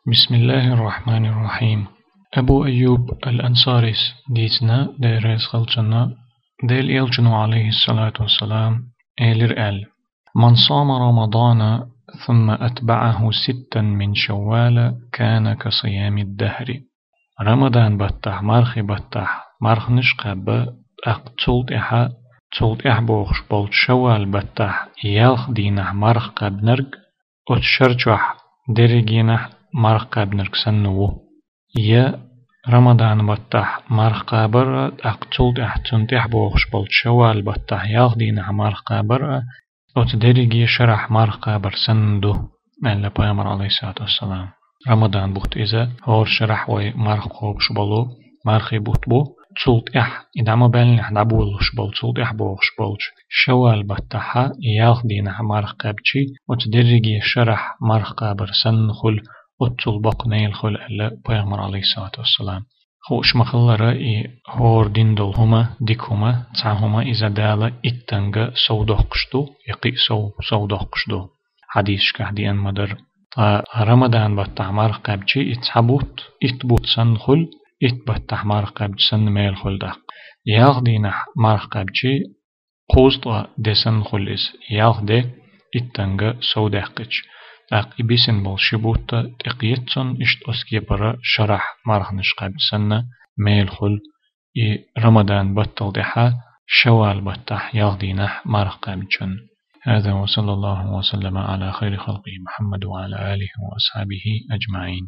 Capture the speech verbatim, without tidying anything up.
بسم الله الرحمن الرحيم. Абу Айюб аль-Ансарис дийцина, Дела реза хилда цунна, Дела Элчано, алейхиссалату вассалам, элира аьлла: «من صام رمضان ثم أتبعه ستا من شوال كان كصيام الدهر». Рамадан баттахь, мархи баттахь марханаш кхаьбба, тӀаккха цул тӀаьхьа, цул тӀаьхьа бохуш болчу шаввал баттахь ялх дийнахь марха кхаьбнарг, оцу шар чохь дерригенахь марха кхаьбнарг санна ву. Я Рамадан баттахь марха кхабар а, тӀаккха цул тӀаьхьа цунна тӀаьхьа бохуш болчу шаввал баттахь ялх дийнахь марха кхабар а, оцу дерриге шарахь марха кхабар санна ду, аьлла пайхамар, алейхиссалату вассалам. Рамадан бутт иза, хӀора шарахь вай марха кхобуш болу мархи бутт бу. Цул тӀаьхьа, и дӀа ма баьллинехь дӀаболуш болу, цул тӀаьхьа бохуш болчу шаввал баттахьа ялх дийнахь марха кхаьбчи, оцу дерриге шарахь марха кхабар санна хуьлу, оццул боккха мел хуьлу, аьлла пайхамар, алейхиссалату вассалам. Хууш ма-хиллара, и хӀора дина долу хӀума, дика хӀума, цхьа хӀума иза Дала иттанга сов доккхуш ду, я кхин а сов, сов доккхуш ду. Хьадисашкахь деана ма дара. Ткъа Рамадан баттахь марха кхаьбчи и цхьа бутт, итт бутт санна хуьлу, итт баттахь марха кхаьбча санна мел хуьлу тӀаккха. Ялх дийнахь марха кхаьбчи кхузткъа де санна хуьлу иза, ялх де иттанга сов даьккхича. ТӀаккха и бисина болу ши бутт а тӀекхета цунна, иштта оцу кепара шарахь марханаш кхаьбча санна мел хуьлу, и Рамадан баттал тӀаьхьа шаввал баттахь ялх дийнахь марха кхаьбча санна. هذا وصلى الله وسلم على خير خلقه محمد وعلى آله وأصحابه أجمعين.